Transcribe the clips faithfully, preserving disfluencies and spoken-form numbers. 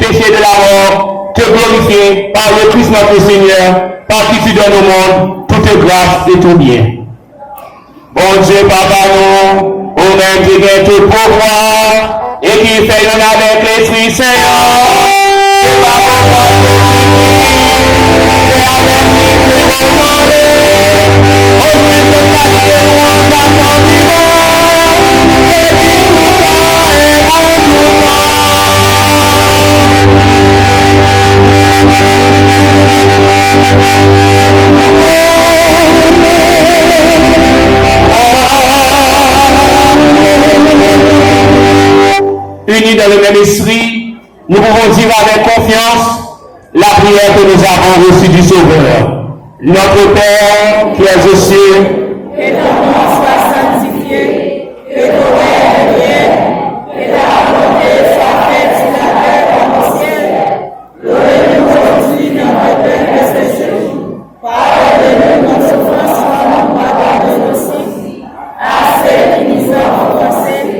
péchés de la mort, te glorifier par le Christ notre Seigneur, par qui tu donnes au monde toute grâce et tout bien. Bondye Papa nou, ou menm ki gen tout pouvwa e ki fè youn avèk Lespri Sen an, se pa pouvwa Jezikri, se avèk li ke nou onore, o Sen Espri, nou antann vivan, epi nou Unis dans le même esprit, nous pouvons dire avec confiance la prière que nous avons reçue du Sauveur. Notre Père qui es aux cieux, que ton nom soit sanctifié, que ton règne vienne, que ta volonté soit faite sur la terre comme au ciel. Donnez-nous aujourd'hui notre pain de ce jour. Pardonnez-nous nos offenses comme nous pardonnons aussi à ceux qui nous ont offensés.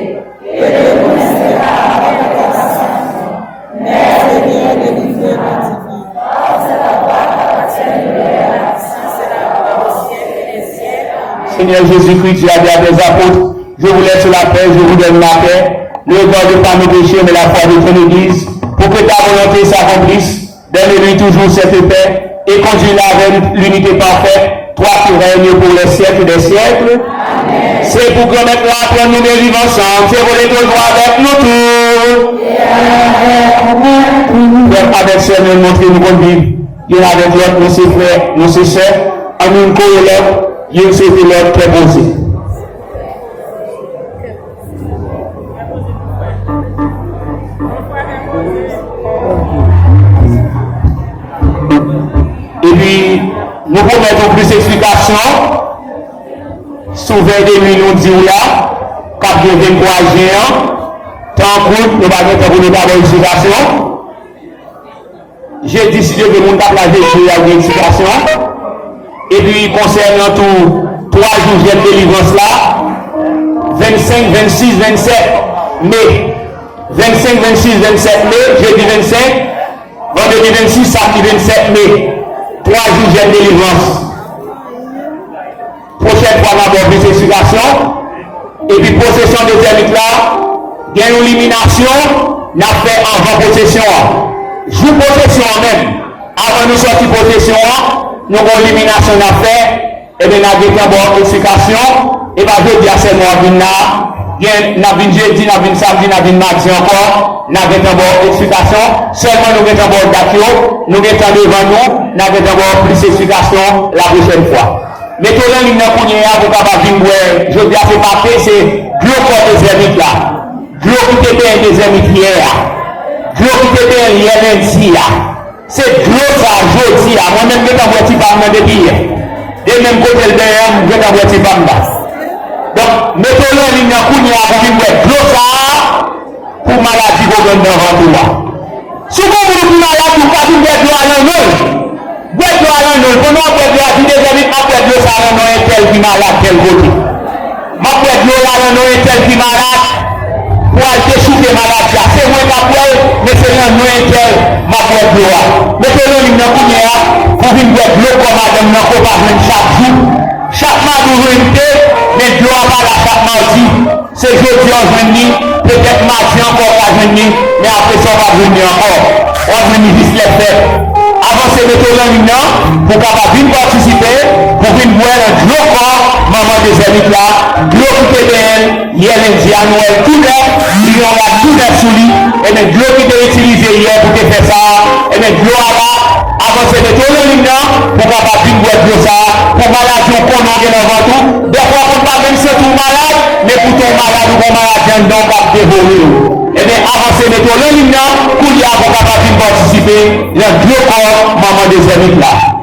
Et ne nous laisse pas entrer en tentation, mais Seigneur, délivre-nous du mal. Car c'est à toi qu'appartiennent le règne, la puissance et la gloire au siècle des siècles. Amen. Seigneur Jésus-Christ, tu as dit à tes apôtres, je vous laisse la paix, je vous donne la paix. Ne regarde pas nos péchés, mais la foi de ton Église, pour que ta volonté s'accomplisse. Donne-lui toujours cette paix et conduis-le avec l'unité parfaite, toi qui règnes pour les siècles des siècles. Amen. Se pou Granmèt la aprann nou byen viv ansanm, se volonte l pou avèk nou tou. Frè avèk sè nou, montre nou konn viv youn avèk lòt, nou se frè, nou se sè, ann youn kore lòt, youn swete lòt kè poze. Epi, nou pwomèt ou plis eksplikasyon sou vennde nui nou di w la, k ap gen venntwa jen an. Tan kout, nou pa gen tan pou nou ta ba w eksplikasyon. Jedi, si Dye vle, moun k ap la jedi yo, y ap gen eksplikasyon. Epi, konsènan tou twa jou jèn delivrans la, vennsenk, vennsis, vennsèt me. Vennsenk, vennsis, vennsèt me, jedi vennsenk, vandredi vennsis, samdi vennsèt me. Twa jou jèn delivrans. Pwochèn fwa, n a ba w plis eksplikasyon. Epi pwosesyon dezèmit la, gen yon liminasyon n ap fè anvan pwosesyon an. Jou pwosesyon an menm, avan nou sòti pwosesyon an, nou gen yon liminasyon n ap fè. Ebyen, n a gentan ba w eksplikasyon. E pa jodi a sèlman w ap vin la. Gen, n ap vin jedi, n ap vin samdi, n ap vin madi ankò. N a gentan ba w eksplikasyon. Sèlman nou gentan ba w dat yo. Nou gentan devan nou. N a gentan ba w plis eksplikasyon la pwochèn fwa. Mete w nan liy nan kounye a pou w kapab vin bwè. Jodi a se pa te, se dlo kò dezèmit la. Dlo ki te benyen dezèmit yè a. Dlo ki te benyen yè lendi a. Se dlo sa a jodi a. Mwen menm gentan bwè ti pa m nan depi yè. De menm kote l benyen an, m gentan bwè ti pa m la. Donk, mete w nan liy nan kounye a pou vin bwè dlo sa a. Pou maladi ko gen nan vant ou a. Si w gen yon moun ki malad, ou ka vin bwè dlo a nan non l. Bwè dlo a nan non l. Pandan w ap bwè dlo a, di dezèmit, m ap bwè dlo sa a nan non entèl ki malad tèl kote. M ap bwè dlo la nan non entèl ki malad pou al dechouke maladi a. Se mwen k ap bwè l, men se nan non entèl m ap bwè dlo a. Mete w nan liy nan kounye a pou vin bwè dlo kò madanm nan ke w pa jwenn chak jou. Chak madi w jwenn te, men dlo a pa la chak madi. Se jodi a w jwenn li, petèt madi ankò w ka jwenn li, men apre sa w p ap jwenn li ankò. W ap jwenn li jis lè fèt. Avanse mete w nan liy nan pou w kapab vin patisipe, pou vin bwè nan dlo kò manman dezèmit la, dlo ki te benyen l yè lendi a, nou wè l tou nèf, li gen yon rad tou nèf sou li, ebyen dlo ki te itilize yè pou te fè sa a, ebyen dlo a la, avanse mete w nan liy nan pou w kapab vin bwè dlo sa a, pou maladi w konnen w gen nan vant ou, dèfwa w konn pa menm santi w malad, men poutan w malad, ou gen yon maladi anndan w k ap devore w. Ebyen, avanse mete w nan liy nan, kounye a pou w kapab vin patisipe nan dlo kò manman dezèmit la.